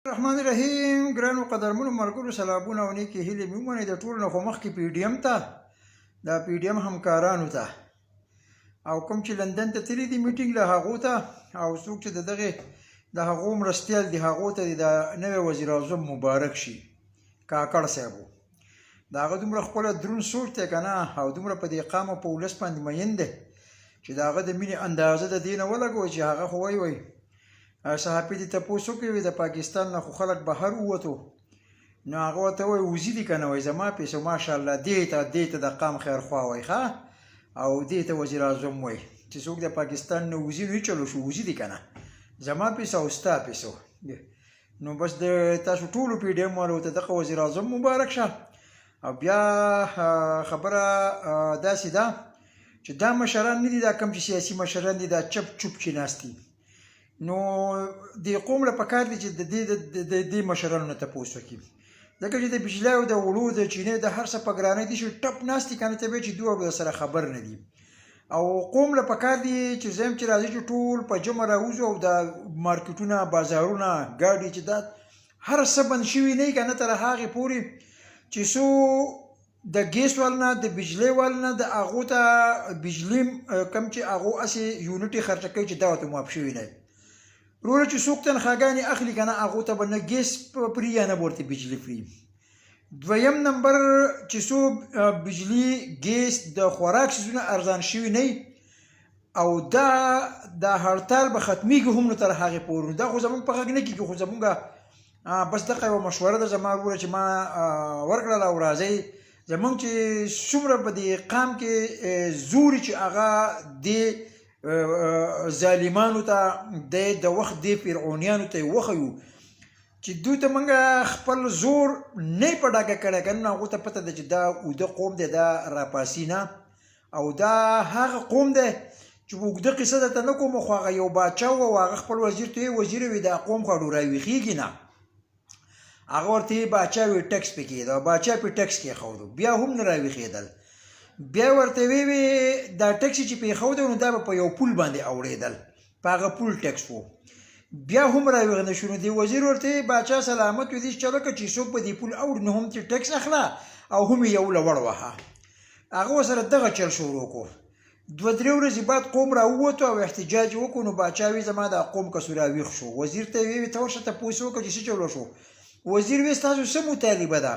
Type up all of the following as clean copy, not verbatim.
الرحمن الرحیم. ګرانو قدرمنو ملګرو، سلامونه او نیکې هیلې مې ومنئ. د ټولو نه خو مخکې پي ډي ایم ته، د پي ډي ایم همکارانو ته، او کوم چې لندن ته تللي دي میټینګ له هغو ته، او څوک چې د دغې د هغو مرستیال دي هغو ته دې د نوی وزیر اعظم مبارک شي. کاکړ صاحب د هغه دومره خپله درون سوچ دی که نه، او دومره په دې قام او په ولس باندې مین دی چې د هغه د مینې اندازه د دې نه ولګوئ چې هغه خو وایي وایي صحافي دې تپوس وکړي وي د پاکستان نه خو خلک بهر ووتو، نو هغه ورته وایي وزي دي که نه، وایي زما پیسو ماشاءالله دې ته دې ته د قام خیرخوا وایي ښه، او دې ته وزیر اعظم وایي چې څوک د پاکستان نه وزي نو چلو شو وزي دي که نه، زما پیسو او ستا پیسو. نو بس د تاسو ټولو پي ډي ایم والو ته دغه وزیر اعظم مبارک شه. او بیا خبره داسې ده چې دا مشران نه دي، دا کوم چې سیاسي مشران دي دا چپ چوپ چې ناست دي، نو دې قوم له پکار دي چې د دې د دې مشرانو نه تپوس وکړي، ځکه چې د بجلی او د اوړو د چینې د هر څه په ګرانۍ دي چې ټپ ناست دي که نه، ته به چې دوی به سره خبر نه دي. او قوم له پکار دي چې زم چې راځي چې ټول په جمع راوځو، او د مارکیټونه بازارونه ګاډي چې دا هر څه بند شوي نه که نه، تر هغې پورې چې څو د ګیس وال نه د بجلی وال نه د هغو ته بجلی کم چې هغو هسې یونټې خرچه کوي چې دا ورته معاف شوي نه. وروره چې څوک تنخواګانې اخلي که نه، هغو ته به نه ګیس فري یا نه به ورته بجلی فري. دویم نمبر چې څو بجلی ګیس د خوراک څیزونه ارزان شوي نه، او دا د هړتال به ختمیږي هم نو تر هغې پورې دا خو زمونږ په غږ نه کېږي. خو زمونږ بس دغه یوه مشوره ده زما وروره چې ما ورکړله. او راځئ زمونږ چې څومره په دې قام کې زوري چې هغه دې ظالمانو ته د وخت دې فرعونیانو ته یې وښیو چې دوی ته موږ خپل زور نه په ډاګه کړی که نه، هغو ته پته ده چې دا اوده قوم دی، دا راپاسي نه، او دا هغه قوم دی چې اوږده قصه درته نه کوم. خو هغه یو باچا و او هغه خپل وزیر ته یې وزیر وي دا قوم خو اډو راویښېږي نه، هغه ورته یې باچا وي ټکس پې کېده، باچا پې ټکس کېښودو بیا هم نه راویښېدل. بیا ورته وی وی دا ټکس چې پېښودو نو دا به په یو پول باندې اوړېدل، په هغه پول ټکس وو، بیا هم راویښ نه شو. نو دی وزیر ورته باچا سلامت وي دې چلو که چې څوک په دې پول اوړي نو هم چې ټکس اخله او هم یې یو لوړ وهه. هغه ورسره دغه چل شروع کو. دوه درې ورځې بعد قوم راووتو او احتجاج وکړو. نو باچا وی زما دا قوم کسو راویښ شو. وزیر ته یې وی ته ورشه تپوس وکړه چې څه چل وشو. وزیر وی ستاسو څه مطالبه ده؟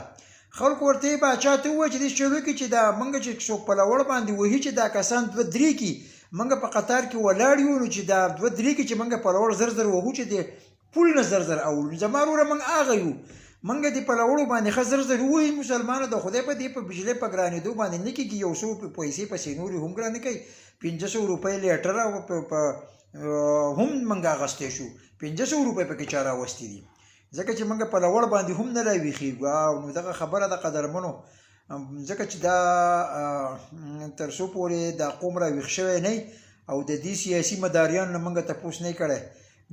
خلکو ورته یې باچا ته وویل چې دې چل وکړي چې دا موږ چې څوک په لوړ باندې وهي چې دا کسان دوه درې کي موږ په قطار کې ولاړ یو، نو چې دا دوه درې کي چې موږ په لوړ زر زر وهو چې دې پول نه زر زر اوړو. نو زما وروره موږ هغه یو، موږ دې په لوړو باندې ښه زر زر ووهي. مسلمانو د خدای په دې په بجلۍ په ګرانېدو باندې نه کېږي، یو څو پیسې پسې نورې هم ګرانې کوي. 500 روپۍ لیټر او هم موږ اخیستی شو، 500 روپۍ پکې چا راوستي دي، ځکه چې موږ په لوړ باندې هم نه راویښېږو. او نو دغه خبره ده قدرمنو، ځکه چې دا تر څو پورې دا قوم راویښ شوی نه او د دې سیاسي مداریانو نه موږ تپوس نه کړی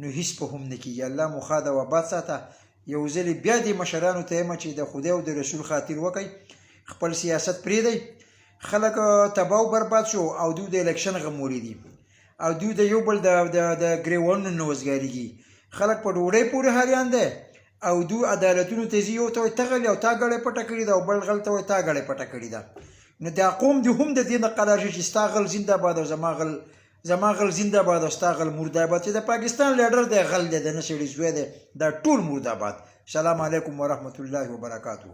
نو هیڅ په هم نه کېږي. الله مو ښاد او آباد ساته. یو ځلې بیا دې مشرانو ته یم چې د خدای او د رسول خاطر وکړئ، خپل سیاست پرېږدئ. خلک تباه او برباد شو او دوی د الیکشن غموري دي او دوی د یو بل د د ګریوانونو نه وزګارېږي. خلک په ډوډۍ پورې حریان دی او دوی عدالتونو ته ځي، یو ته وایي ته غل او تا ګړی پټه کړې ده او بل غل ته وایي تا ګړی پټه کړې ده. نو دا قوم دې هم د دې نه قلار شي چې ستا غل زنده باد او زما غل زنده باد او ستا غل مرده باد. چې د پاکستان لیډر دی غل دی، د نه سړي زوی دی، دا ټول مرده باد. سلام علیکم ورحمت الله وبرکاته.